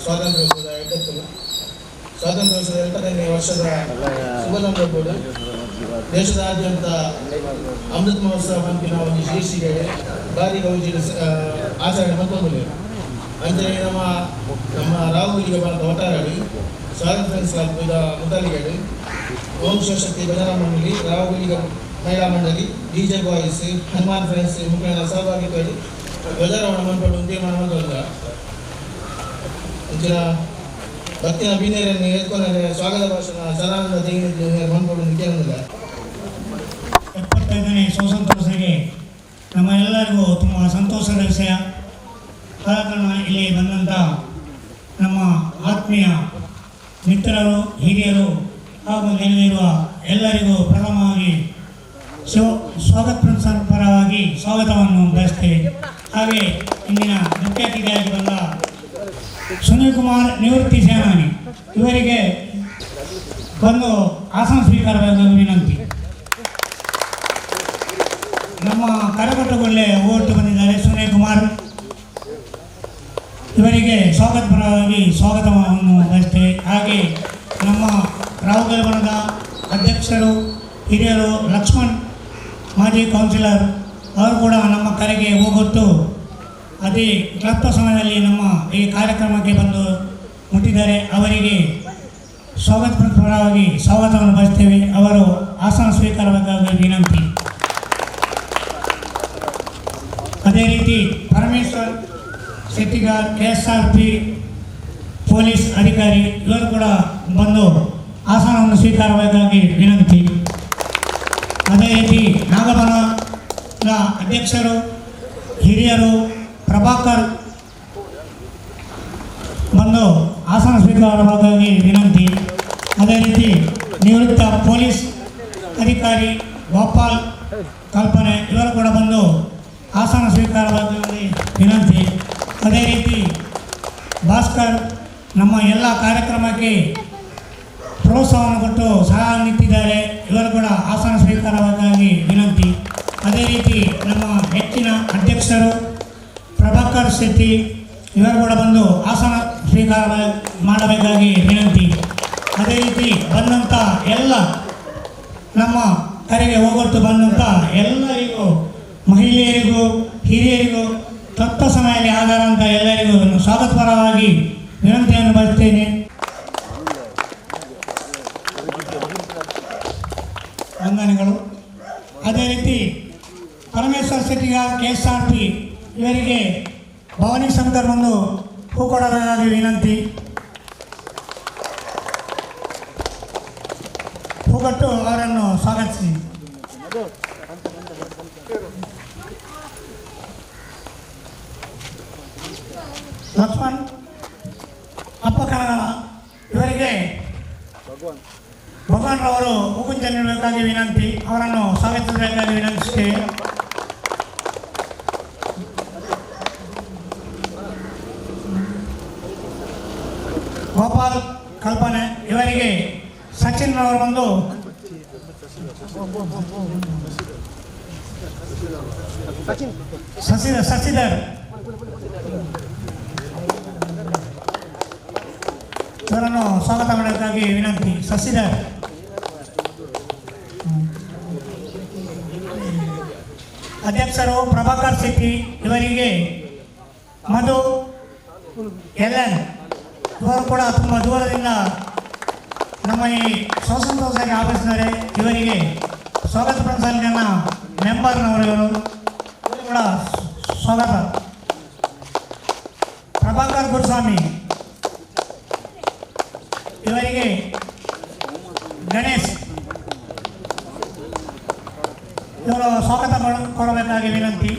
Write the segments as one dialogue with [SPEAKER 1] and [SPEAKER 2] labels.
[SPEAKER 1] ಸ್ವಾತಂತ್ರ್ಯೋತ್ಸವದ ಎಡ್ಡೆತ್ತಲು ಸ್ವಾತಂತ್ರ್ಯೋತ್ಸವದ 70ನೇ ವರ್ಷದ ಶುಭ ಸಂದರ್ಭಡು ದೇಶದಾದ್ಯಂತ ಅಮೃತ ಮಹೋತ್ಸವ ಪನ್ಪಿನ ಒಂದು ಶೀರ್ಷಿಕೆ ಭಾರಿ ಗೌಜಿಡ್ ಆಚರಣೆ ಮಲ್ತೊಂದುಲ್ಲೆರ್. ಅಂಚನೆ ನಮ್ಮ ನಮ್ಮ ರಾಹುಲಿಗೆ ಬಂದ ಒಟ್ಟಾರೆ ಸ್ವಾಗತ ಫ್ರೆಂಡ್ಸ್ ಕ್ಲಬ್ದ ಮುತಾಲಿಕೆಡ್ ಓಂ ಶಿವಶಕ್ತಿ ಭಜನಾ ಮಂಡಳಿ, ರಾಹುಲಿಗ ಮಹಿಳಾ ಮಂಡಳಿ, ಡಿಜೆ ಬಾಯ್ಸ್, ಹನುಮಾನ್ ಫ್ರೆಂಡ್ಸ್ ಮುಖೇನ ಸಹಭಾಗಿತ್ವಡ್ ಧ್ವಜಾರೋಹಣ ಮನ್ಪೊಡು ತೀರ್ಮಾನ ಮಲ್ತೊಂದ. ಅಂಚಿನ ಭಕ್ತಿನ ಬಿನ್ನೆರೆನ್ ಎದ್ಕೊನರೆ ಸ್ವಾಗತ ಭಾಷಣ ಸದಾನಂದ ತೆಂಗಿನ ಮನ್ಪೊಡು ಕೇನೊಂದುಲ್ಲ.
[SPEAKER 2] 75ನೇ ಸ್ವಾತಂತ್ರ್ಯೋತ್ಸವಕ್ಕೆ ನಮ್ಮ ಎಲ್ಲರಿಗೂ ತುಂಬ ಸಂತೋಷದ ವಿಷಯ. ಆದ ಕಾರಣ ಇಲ್ಲಿ ಬಂದಂಥ ನಮ್ಮ ಆತ್ಮೀಯ ಮಿತ್ರರು, ಹಿರಿಯರು ಹಾಗೂ ನೆರೆದಿರುವ ಎಲ್ಲರಿಗೂ ಪ್ರಥಮವಾಗಿ ಸ್ವಾಗತ ಪರವಾಗಿ ಸ್ವಾಗತವನ್ನು ಬಯಸ್ತೇವೆ. ಹಾಗೆ ಇಂದಿನ ಮುಖ್ಯ ಅತಿಥಿಯಾಗಿ ಬಂದ ಸುನೀಲ್ ಕುಮಾರ್ ನಿವೃತ್ತಿ ಸೇನಾನಿ ಇವರಿಗೆ ಬಂದು ಆಸನ ಸ್ವೀಕಾರವಾಗಿ ವಿನಂತಿ. ನಮ್ಮ ಕರಕಟ್ಟಗೊಳ್ಳೆ ಓಟು ಬಂದಿದ್ದಾರೆ ಸುನೀಲ್ ಕುಮಾರ್ ಇವರಿಗೆ ಸ್ವಾಗತ ಪರವಾಗಿ ಸ್ವಾಗತವನ್ನು ಬಯಸ್ತೇವೆ. ಹಾಗೆ ನಮ್ಮ ರಾಹುಲ್ ಬಣದ ಅಧ್ಯಕ್ಷರು, ಹಿರಿಯರು ಲಕ್ಷ್ಮಣ್ ಮಾಜಿ ಕೌನ್ಸಿಲರ್ ಅವರು ಕೂಡ ನಮ್ಮ ಕರೆಗೆ ಹೋಗೊಟ್ಟು ಅತಿ ಕ್ಲಪ್ತ ಸಮಯದಲ್ಲಿ ನಮ್ಮ ಈ ಕಾರ್ಯಕ್ರಮಕ್ಕೆ ಬಂದು ಮುಟ್ಟಿದ್ದಾರೆ. ಅವರಿಗೆ ಸ್ವಾಗತ ಪರವಾಗಿ ಸ್ವಾಗತವನ್ನು ಬಯಸ್ತೇವೆ. ಅವರು ಆಸನ ಸ್ವೀಕಾರಬೇಕಾಗಿ ವಿನಂತಿ. ಅದೇ ರೀತಿ ಪರಮೇಶ್ವರ್ ಶೆಟ್ಟಿಗಾರ್, ಕೆಎಸ್ಆರ್ಪಿ ಪೊಲೀಸ್ ಅಧಿಕಾರಿ ಇವರು ಕೂಡ ಬಂದು ಆಸನವನ್ನು ಸ್ವೀಕಾರಬೇಕಾಗಿ ವಿನಂತಿ. ಅದೇ ರೀತಿ ನಾಗಬನದ ಅಧ್ಯಕ್ಷರು, ಹಿರಿಯರು ಪ್ರಭಾಕರ್ ಬಂದು ಆಸನ ಸ್ವೀಕಾರವಾಗಿ ವಿನಂತಿ. ಅದೇ ರೀತಿ ನಿವೃತ್ತ ಪೊಲೀಸ್ ಅಧಿಕಾರಿ ಗೋಪಾಲ್ ಕಲ್ಪನೆ ಇವರು ಕೂಡ ಬಂದು ಆಸನ ಸ್ವೀಕಾರವಾಗಿ ವಿನಂತಿ. ಅದೇ ರೀತಿ ಭಾಸ್ಕರ್ ನಮ್ಮ ಎಲ್ಲ ಕಾರ್ಯಕ್ರಮಕ್ಕೆ ಪ್ರೋತ್ಸಾಹವನ್ನು ಕೊಟ್ಟು ಸಹ ನಿಂತಿದ್ದಾರೆ. ಇವರು ಕೂಡ ಆಸನ ಸ್ವೀಕಾರವಾಗಿ ವಿನಂತಿ. ಅದೇ ರೀತಿ ನಮ್ಮ ಹೆಚ್ಚಿನ ಅಧ್ಯಕ್ಷರು ಪ್ರಭಾಕರ್ ಶೆಟ್ಟಿ ಇವರು ಕೂಡ ಬಂದು ಆಸನ ಸ್ವೀಕಾರ ಮಾಡಬೇಕಾಗಿ ವಿನಂತಿ. ಅದೇ ರೀತಿ ಬಂದಂಥ ಎಲ್ಲ ನಮ್ಮ ಕರೆಗೆ ಹೋಗೊಟ್ಟು ಬಂದಂಥ ಎಲ್ಲರಿಗೂ, ಮಹಿಳೆಯರಿಗೂ ಹಿರಿಯರಿಗೂ ತತ್ವ ಸಮಯದಲ್ಲಿ ಆಧಾರಂತ ಎಲ್ಲರಿಗೂ ಸ್ವಾಗತಪರವಾಗಿ ವಿನಂತಿಯನ್ನು ಬಯಸ್ತೇನೆ. ವಂದನೆಗಳು. ಅದೇ ರೀತಿ ಪರಮೇಶ್ವರ್ ಶೆಟ್ಟಿಗಾರ್ ಕೆಎಸ್ಆರ್ಪಿ ಇವರಿಗೆ ಭವಾನಿ ಶಂಕರ್ ಬಂದು ಹೂ ಕೊಡಬೇಕಾಗಿ ವಿನಂತಿ. ಹೂಗಟ್ಟು ಅವರನ್ನು ಸ್ವಾಗತಿಸಿ. ಲಕ್ಷ್ಮಣ್ ಅಪ್ಪ ಕನಗಲ ಇವರಿಗೆ ಭಗವಾನ್ರವರು ಹೂಗುಂಚ ನೀಡಬೇಕಾಗಿ ವಿನಂತಿ. ಅವರನ್ನು ಸ್ವಾಗತಿಸಬೇಕಾಗಿ ವಿನಂತಿಸುತ್ತೇವೆ. ಗೋಪಾಲ್ ಕಲ್ಪನೆ ಇವರಿಗೆ ಸಚಿನ್ ರವರು ಬಂದು ಶಶಿಧರ್ ಇವರನ್ನು ಸ್ವಾಗತ ಮಾಡಬೇಕಾಗಿ ವಿನಂತಿ. ಶಶಿಧರ್ ಅಧ್ಯಕ್ಷರು ಪ್ರಭಾಕರ್ ಶೆಟ್ಟಿ ಇವರಿಗೆ ಮಧು ಎಲ್ ಎನ್ ಇವರು ಕೂಡ ತುಂಬ ದೂರದಿಂದ ನಮ್ಮ ಈ ಸ್ವಾತಂತ್ರ್ಯೋತ್ಸವಕ್ಕೆ ಆಗಮಿಸಿದ್ದಾರೆ. ಇವರಿಗೆ ಸ್ವಾಗತ ಪ್ರಸಾದನ ಮೆಂಬರ್ನವರು ಇವರು ಕೂಡ ಸ್ವಾಗತ. ಪ್ರಭಾಕರ್ ಗುರುಸ್ವಾಮಿ ಇವರಿಗೆ ಗಣೇಶ್ ಇವರು ಸ್ವಾಗತ ಕೊಡಬೇಕಾಗಿ ವಿನಂತಿ.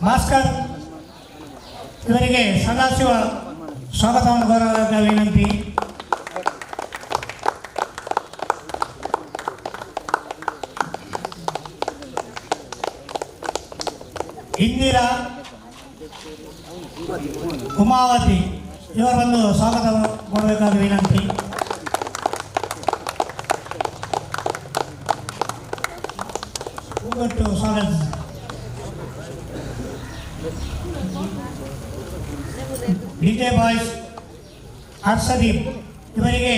[SPEAKER 2] ಭಾಸ್ಕರ್ ಇವರಿಗೆ ಸದಾಶಿವ ಸ್ವಾಗತವನ್ನು ಕೋರಬೇಕಾಗಿ ವಿನಂತಿ. ಇಂದಿರಾ ಉಮಾವತಿ ಇವರು ಬಂದು ಸ್ವಾಗತ ಕೊಡಬೇಕಾಗಿ ವಿನಂತಿ. ಹೂಗಟ್ಟು ಸ್ವಾಗತ. ಡಿಜೆ ಬಾಯ್ಸ್ ಹರ್ಷದೀಪ್ ಇವರಿಗೆ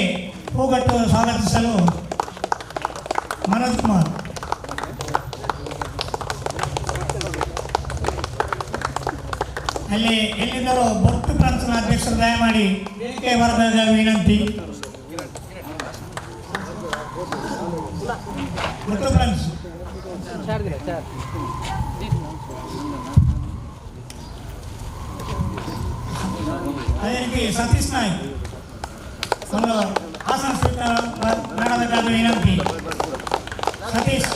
[SPEAKER 2] ಹೂಗಟ್ಟು ಸ್ವಾಗತಿಸಲು ಮನೋಜ್ ಕುಮಾರ್. ಅಲ್ಲಿ ಎಲ್ಲಿದ್ದರೂ ಬೊಟ್ಟು ಫ್ರೆಂಡ್ಸ್ನ ಅಧ್ಯಕ್ಷರು ದಯಮಾಡಿ ವೇದಿಕೆ ಬರಬೇಕಾಗಿ ವಿನಂತಿ. ಬೊಟ್ಟು ಫ್ರೆಂಡ್ಸ್ ಅದೇ ರೀತಿ ಸತೀಶ್ ನಾಯ್ಕ್ ಅವರು ಆಸನ ಸ್ವೀಕಾರ ಮಾಡಬೇಕಾದ ವಿನಂತಿ. ಸತೀಶ್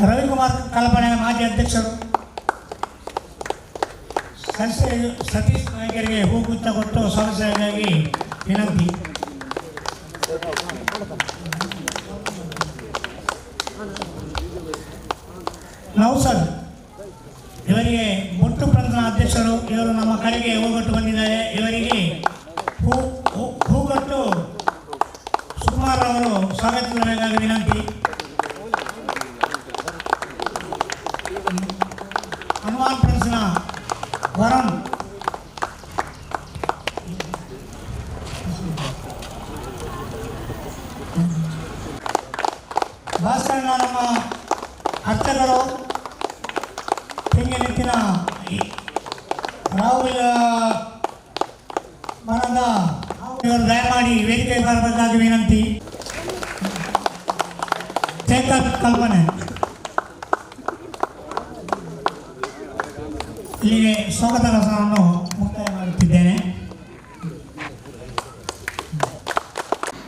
[SPEAKER 2] ರವಿಕುಮಾರ್ ಕಲ್ಪನೆ ಮಾಜಿ ಅಧ್ಯಕ್ಷರು ಸತೀಶ್ ನಾಯ್ಕರಿಗೆ ಹೂಗುಚ್ಛ ಕೊಟ್ಟು ಸದಸ್ಯರಾಗಿ ವಿನಂತಿ. ನೌಸದ್ ಇವರಿಗೆ ಬೊಟ್ಟು ಫ್ರೆಂಡ್ಸ್ನ ಅಧ್ಯಕ್ಷರು, ಇವರು ನಮ್ಮ ಕಡೆಗೆ ಹೂಗಟ್ಟು ಬಂದಿದ್ದಾರೆ. ಇವರಿಗೆ ಹೂಗಟ್ಟು ಸುಕುಮಾರ್ ಅವರು ಸ್ವಾಗತಿಸಬೇಕಾಗಿ ವಿನಂತಿ. ಹನುಮಾನ್ ಫ್ರೆಂಡ್ಸ್ನ ವರುಣ್ ಭಾಸ್ಕರನ ನಮ್ಮ ಅರ್ಚಕರು ತೆಂಗಿನೆತ್ತಿನ ರಾಹುಲ್ ಮನದ ಇವರು ದಯಮಾಡಿ ವೇದಿಕೆ ಬರಬೇಕಾಗಿ ವಿನಂತಿ. ಶೇಖರ್ ಕಲ್ಪನೆ ಇಲ್ಲಿಗೆ ಸ್ವಾಗತ ಭಾಷಣವನ್ನು ಮುಕ್ತಾಯ ಮಾಡುತ್ತಿದ್ದೇನೆ.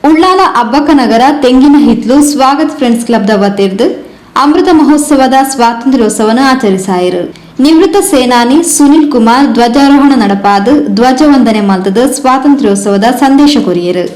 [SPEAKER 3] ಉಳ್ಳಾಲ ಅಬ್ಬಕ್ಕನಗರ ತೆಂಗಿನ ಹಿತ್ಲು ಸ್ವಾಗತ್ ಫ್ರೆಂಡ್ಸ್ ಕ್ಲಬ್ದ ವತಿರ್ದು ಅಮೃತ ಮಹೋತ್ಸವದ ಸ್ವಾತಂತ್ರ್ಯೋತ್ಸವನ ಆಚರಿಸಾಯಿರು. ನಿವೃತ್ತ ಸೇನಾನಿ ಸುನಿಲ್ ಕುಮಾರ್ ಧ್ವಜಾರೋಹಣ ನಡಪಾದು ಧ್ವಜವಂದನೆ ಮಲ್ತದ ಸ್ವಾತಂತ್ರ್ಯೋತ್ಸವದ ಸಂದೇಶ ಕೊರಿಯರು.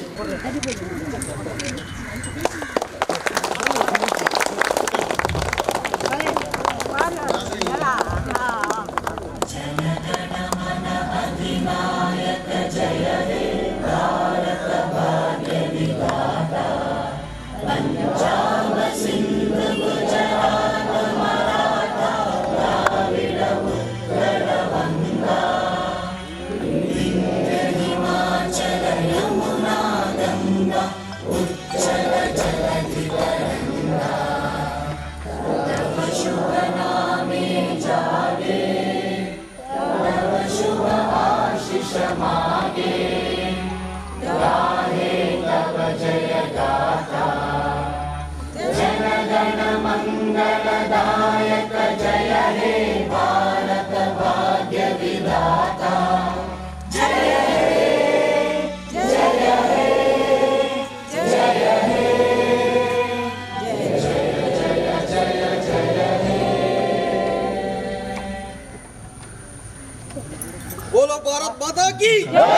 [SPEAKER 4] बोलो भारत माता की जय,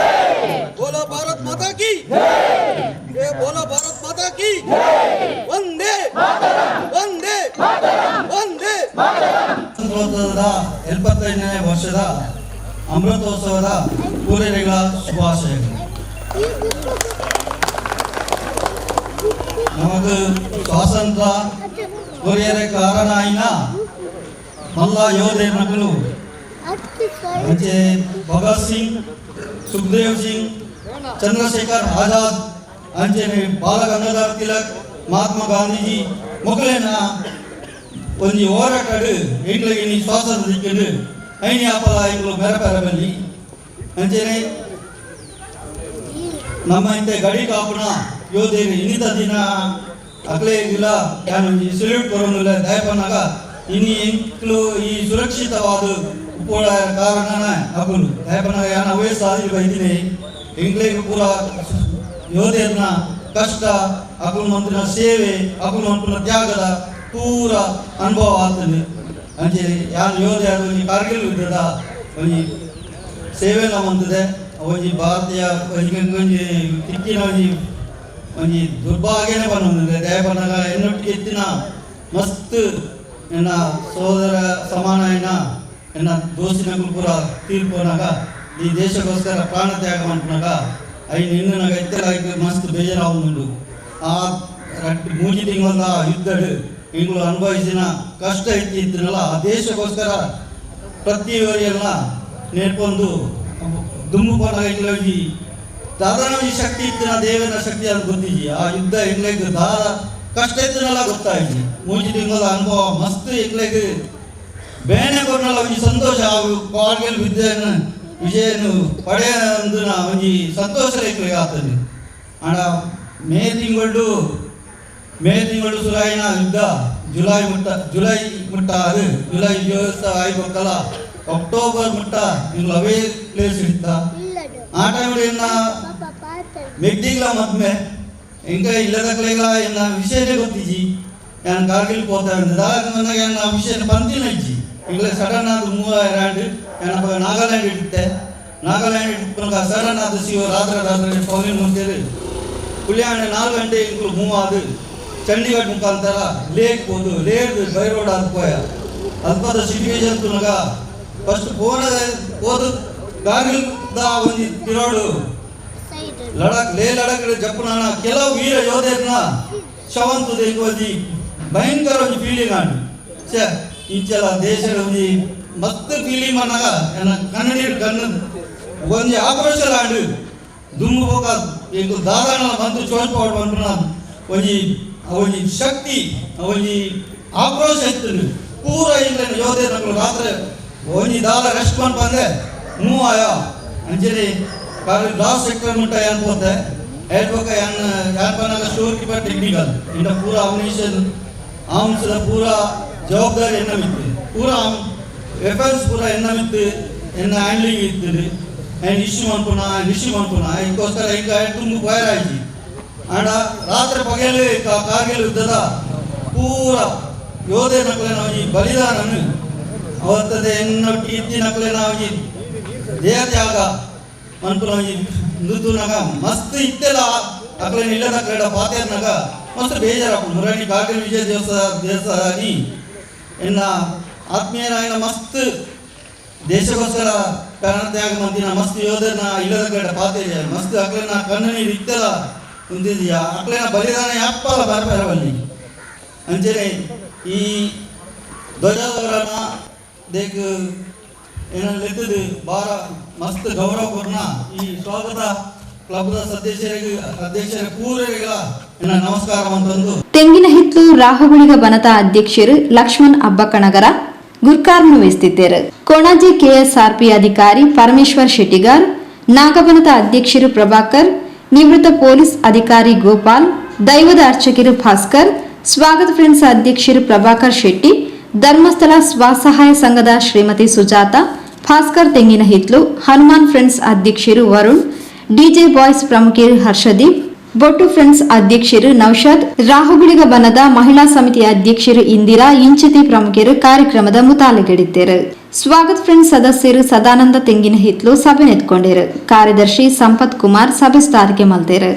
[SPEAKER 4] बोलो भारत माता की जय, बोलो भारत माता की जय। वंदे मातरम, वंदे मातरम, वंदे मातरम.
[SPEAKER 5] ಸ್ವಾತಂತ್ರ್ಯೋತ್ಸವದ 75ನೇ ವರ್ಷದ ಅಮೃತೋತ್ಸವದ ಪೂರೈಕೆಗಳ ಶುಭಾಶಯಗಳು. ನಮಗೆ ಸ್ವಾತಂತ್ರ್ಯ ಕೊರಿಯರ ಕಾರಣ ಆಯಿನ ಮಲ್ಲ ಯೋಧೇನಗಳು ಅಂಚೆ ಭಗತ್ ಸಿಂಗ್, ಸುಖದೇವ್ ಸಿಂಗ್, ಚಂದ್ರಶೇಖರ್ ಆಜಾದ್, ಅಂಚೆನೆ ಬಾಲ ಗಂಗಾಧರ್ ತಿಲಕ್, ಮಹಾತ್ಮ ಗಾಂಧೀಜಿ ಮೊಗಲೇನ ಒಂಜಿ ಹೋರಾಟಡು ಎಂಕ್ಲೆಗ್ ಇನಿ ಸ್ವಾತಂತ್ರ್ಯ ದಿಕ್ಕುಂಡು ಐನಿ ಆಪಲ ಎಂಕ್ಲು ಮೇರೆ ಬಲ್ಲಿ. ಅಂಚೆನೆ ನಮ್ಮ ಇಂತೆ ಗಡಿ ಕಾಪುನ ಯೋಧೇರು ಇನ್ನಿತ ದಿನ ಅಕ್ಲೆ ಇಲ್ಲ ಯಾನ್ ಒಂಜಿ ಸಲ್ಯೂಟ್ ಕೊರೊಂದುಲ್ಲೆ. ದಯಪನ್ನಗ ಇನಿ ಎಂಕ್ಲು ಈ ಸುರಕ್ಷಿತವಾದ ಉಪ್ಪೋಡ ಕಾರಣನ ಅಕುಲು. ದಯಪನ್ನಗ ಯಾನ್ ಅವೇ ಸಾಧಿಸಿ ಬೈದಿನಿ. ಎಂಕ್ಲೆಗ್ ಪೂರ ಯೋಧೇರ್ನ ಕಷ್ಟ, ಅಕುಲು ಮಂತ್ರಿನ ಸೇವೆ, ಅಕುಲು ಮಂತ್ರಿನ ತ್ಯಾಗದ ಪೂರ ಅನುಭವ ಆಗ್ತದೆ. ಅಂಚೆ ಯಾನ್ ಯೋಧೆ ಒಂಜಿ ಕಾರ್ಗಿಲ್ ಯುದ್ಧದ ಒಂಜಿ ಸೇವೆನ ಮಂತದೆ. ಒಂಜಿ ಭಾರತೀಯ ಒಂಜಿ ಒಂಜಿ ತಿಕ್ಕಿನ ಒಂಜಿ ಒಂಜಿ ದುರ್ಭಾಗ್ಯನೇ ಬಂದಿದೆ. ದಯಪನ್ನಗ ಎನ್ನೊಟ್ಟಿಗೆ ಎತ್ತಿನ ಮಸ್ತ್ ಎನ್ನ ಸೋದರ ಸಮಾನ ಎನ್ನ ಎನ್ನ ದೋಸ್ತಿನಕುಲು ಪೂರ ತೀರ್ಪೋನಾಗ ಈ ದೇಶಕ್ಕೋಸ್ಕರ ಪ್ರಾಣ ತ್ಯಾಗ ಮನ್ಪುನಗ ಐನ್ ಇನ್ನುನಗ ಇತ್ತೆಲ ಮಸ್ತ್ ಬೇಜಾರಾವೊಂದುಂಡು. ಆ 3 ತಿಂಗಳ ಯುದ್ಧಡ್ ಎಂಕುಲು ಅನುಭವಿಸಿನ ಕಷ್ಟ ಇತ್ತಿತ್ತನಲ್ಲ ಆ ದೇಶಕ್ಕೋಸ್ಕರ ಪ್ರತಿಯೊರಿಯಲ್ಲ ನೇರ್ಪೊಂದು ದುಂಬು ಪೋನಗ ಎಂಕ್ಲೆ ಒಂಜಿ ದಾದನ ಒಂಜಿ ಶಕ್ತಿ ಇತ್ತಿನ ದೇವನ ಶಕ್ತಿ ಅದು ಗೊತ್ತಿಜಿ. ಆ ಯುದ್ಧ ಎಂಕ್ಲೆಗ್ ದಾದ ಕಷ್ಟ ಇತ್ತಿನಲ್ಲ ಗೊತ್ತಾಯಿಜಿ. 3 ತಿಂಗಳ ಅನುಭವ ಮಸ್ತ್ ಎಂಕ್ಲೆಗ್ ಬೇನೆ ಕೊರ್ನಲ ಒಂಜಿ ಸಂತೋಷ. ಕಾರ್ಗಿಲ್ ವಿದ್ಯೆಯನ್ನು ವಿಜಯನು ಪಡೆಯಂದುನ ಒಂಜಿ ಸಂತೋಷ ಎಂಕ್ಲೆಗ್ ಆತದೆ. ಆಂಡ ಮೇ ತಿಂಗಳು ಸುರಾಯಿನ ಯುದ್ಧ ಜುಲೈ ಮುಟ್ಟ ಅದು ಜುಲೈ ಆಯಿ ಬೊಕ್ಕಲ ಅಕ್ಟೋಬರ್ ಮುಟ್ಟ ಎಂಕ್ಲು ಅವೇ ಪ್ಲೇಸ್ ಇತ್ತ. ಆ ಟೈಮ್ ಎನ್ನ ಮೆಗ್ದಿಗ್ಲ ಮದ್ಮೆ ಎಂಕ ಇಲ್ಲದಕ್ಲೆಗ್ಲ ಎನ್ನ ವಿಷಯನೇ ಗೊತ್ತಿಜಿ. ಯಾನ್ ಕಾರ್ಗಿಲ್ ಪೋತಾ ದಾದ ಎನ್ನ ವಿಷಯನ ಪಂತಿನ ಇಜ್ಜಿ. ಎಂಕ್ಲೆ ಸಡನ್ ಆದ್ 3000 ಆಂಡ್ ಯಾನ್ ನಾಗಾಲ್ಯಾಂಡ್ ಇತ್ತೆ. ನಾಗಾಲ್ಯಾಂಡ್ ಇಪ್ಪುನಗ ಸಡನ್ ಆದ್ ಸಿಒ ರಾತ್ರಿ ರಾತ್ರಿ ಫೋನ್ ಮುಂಚೆರ್ ಪುಲ್ಯಾಣ 4 ಗಂಟೆ ಎಂಕುಲು ಮೂವ್ ಆದ್ ಚಂಡೀಗಢ ಮುಖಾಂತರ ಲೇಕ್ ಪೋದು late by road ಆದ್ ಪೋಯ. ಅಲ್ಪದ ಸಿಚುವೇಶನ್ ತುನಗ ಫಸ್ಟ್ ಪೋನ ಪೋದು ಕಾರ್ಗಿಲ್ the ಒಂಜಿ ತಿರೋಡು ಲಡಾಖ್ ಲೇ ಲಡಾಖ್ ಜಪ್ಪುನಾನ ಕೆಲವು ವೀರ ಯೋಧೆರ್ನ ಶವಂತದ ಒಂಜಿ ಭಯಂಕರ ಒಂಜಿ ಫೀಲಿಂಗ್ ಆಂಡ್ ಛೆ ಇಂಚಲ ದೇಶದ ಒಂಜಿ ಮಸ್ತ್ ಫೀಲಿಂಗ್ ಅನ್ನಾಗ ಎನ್ನ ಕಣ್ಣೀರು ಕಣ್ಣು ಒಂಜಿ ಆಕ್ರೋಶ ಆಂಡ್ ದುಂಬು ಬೋಕ ಎಂಕುಲು ದಾದಾನ ಬಂತು ಚೋಚ್ಪೋಡು ಪನ್ಪುನ ಒಂಜಿ ಒಂಜಿ ಶಕ್ತಿ ಒಂಜಿ ಆಕ್ರೋಶ ಇತ್ತು. ಪೂರ ಎಂಕ್ಲೆನ ಯೋಧೆರ್ನಕುಲು ರಾತ್ರಿ ಒಂಜಿ ದಾಲ ರೆಸ್ಟ್ ಮನ್ಪಂದೆ ಮೂವ್ ಆಯ ಅಂಚನೆ ಲಾಸ್ಟ್ ಸೆಕ್ಟರ್ ಮುಟ್ಟ ಯಾನ್ ಪೋತೆ ಏಟ್ ಬೊಕ ಯಾನ್ ಯಾನ್ ಪನ್ನಗ store keeper technical ಇಂಡ ಪೂರ ಅಮ್ಯುನಿಷನ್ ಆರ್ಮ್ಸ್ದ ಪೂರ ಜವಾಬ್ದಾರಿ ಎನ್ನ ಮಿತ್ತು ಪೂರ ವೆಪನ್ಸ್ ಪೂರ ಎನ್ನ ಮಿತ್ತು ಎನ್ನ ಹ್ಯಾಂಡ್ಲಿಂಗ್ ಇತ್ತು. ಆ್ಯಂಡ್ ಇಶ್ಯೂ ಮನ್ಪುನ ಇಶ್ಯೂ ಮನ್ಪುನ ಇದಕ್ಕೋಸ್ಕರ ಈಗ ತುಂಬ ಫೈರ್ ಆಯ್ತು. ಆಂಡ ರಾತ್ರಿ ಪಗಲು ಕಾರ್ಗಿಲ್ ಯುದ್ಧದ ಪೂರ ಯೋಧೆರ್ನಕುಲೆನ ಒಂಜಿ ಬಲಿದಾನನ್ ಅವತ್ತದ ಎನ್ನೊಟ್ಟಿಗೆ ಇತ್ತಿನಕುಲೆನ ಒಂಜಿ ದೇಹ ತ್ಯಾಗ ಮನ್ಪುನ ಒಂಜಿ ನೃತುನಗ ಮಸ್ತ್ ಇತ್ತೆಲ ಅಕ್ಲೆನ ಇಲ್ಲದಕ್ಲೆಡ ಪಾತೆರ್ನಗ ಮಸ್ತ್ ಬೇಜಾರಾಪುಂಡು. ಮುರಾಣಿ ಕಾರ್ಗಿಲ್ ವಿಜಯ ದೇವಸ್ಥಾನಿ ಎನ್ನ ಆತ್ಮೀಯರಾಯಿನ ಮಸ್ತ್ ದೇಶಕ್ಕೋಸ್ಕರ ಪ್ರಾಣ ತ್ಯಾಗ ಮಂದಿನ ಮಸ್ತ್ ಯೋಧನ ಇಲ್ಲದಕ್ಲೆಡ ಪಾತೆರಿಯ ಮಸ್ತ್ ಅಕ್ಲೆನ ಕಣ್ಣು ನೀರು ಇತ್ತೆಲ ಉಂದಿದೆಯ ಅಕ್ಲೆನ ಬಲಿದಾನ ಯಾಪ್ಪಲ ಬರ್ಪೆರ ಬಲ್ಲಿ. ಅಂಚನೆ ಈ ಧ್ವಜಾರೋಹಣ ದೇಕ್ ಏನಲ್ಲಿ ಬಾರ ಮಸ್ತ್ ಗೌರವ ಕೊರ್ನ ಈ ಸ್ವಾಗತ ಕ್ಲಬ್ದ ಸದಸ್ಯರಿಗೆ ಅಧ್ಯಕ್ಷರ ಪೂರರಿಗಳ ನಮಸ್ಕಾರ ಅಂತಂದು.
[SPEAKER 3] ತೆಂಗಿನಹಿತ್ಲು ರಾಹುಗುಳಿಗ ಬನತ ಅಧ್ಯಕ್ಷರು ಲಕ್ಷ್ಮಣ್ ಅಬ್ಬಕಣಗರ ಗುರ್ಕಾರ್ಮೆ ವಹಿಸುತ್ತಿದ್ದರು. ಕೊಣಾಜೆ ಕೆಎಸ್ಆರ್ಪಿ ಅಧಿಕಾರಿ ಪರಮೇಶ್ವರ್ ಶೆಟ್ಟಿಗಾರ್, ನಾಗಬನದ ಅಧ್ಯಕ್ಷರು ಪ್ರಭಾಕರ್, ನಿವೃತ್ತ ಪೊಲೀಸ್ ಅಧಿಕಾರಿ ಗೋಪಾಲ್, ದೈವದ ಅರ್ಚಕರು ಭಾಸ್ಕರ್, ಸ್ವಾಗತ ಫ್ರೆಂಡ್ಸ್ ಅಧ್ಯಕ್ಷರು ಪ್ರಭಾಕರ್ ಶೆಟ್ಟಿ, ಧರ್ಮಸ್ಥಳ ಸ್ವಸಹಾಯ ಸಂಘದ ಶ್ರೀಮತಿ ಸುಜಾತ, ಭಾಸ್ಕರ್ ತೆಂಗಿನಹಿತ್ಲು, ಹನುಮಾನ್ ಫ್ರೆಂಡ್ಸ್ ಅಧ್ಯಕ್ಷರು ವರುಣ್, ಡಿಜೆ ಬಾಯ್ಸ್ ಪ್ರಮುಖರು ಹರ್ಷದೀಪ್, ಬೊಟ್ಟು ಫ್ರೆಂಡ್ಸ್ ಅಧ್ಯಕ್ಷರು ನೌಷಾದ್, ರಾಹುಗುಳಿಗ ಬನದ ಮಹಿಳಾ ಸಮಿತಿ ಅಧ್ಯಕ್ಷರು ಇಂದಿರಾ ಇಂಚಿತಿ ಪ್ರಮುಖರು ಕಾರ್ಯಕ್ರಮದ ಮುತಾಲಿಗಡಿದ್ದರು. ಸ್ವಾಗತ್ ಫ್ರೆಂಡ್ಸ್ ಸದಸ್ಯರು ಸದಾನಂದ ತೆಂಗಿನಹಿತ್ಲು ಸಭೆ ನೆತ್ಕೊಂಡಿರು. ಕಾರ್ಯದರ್ಶಿ ಸಂಪತ್ ಕುಮಾರ್ ಸಭೆ ಸ್ಥಾರಿಕೆ ಮಲ್ತೇರು.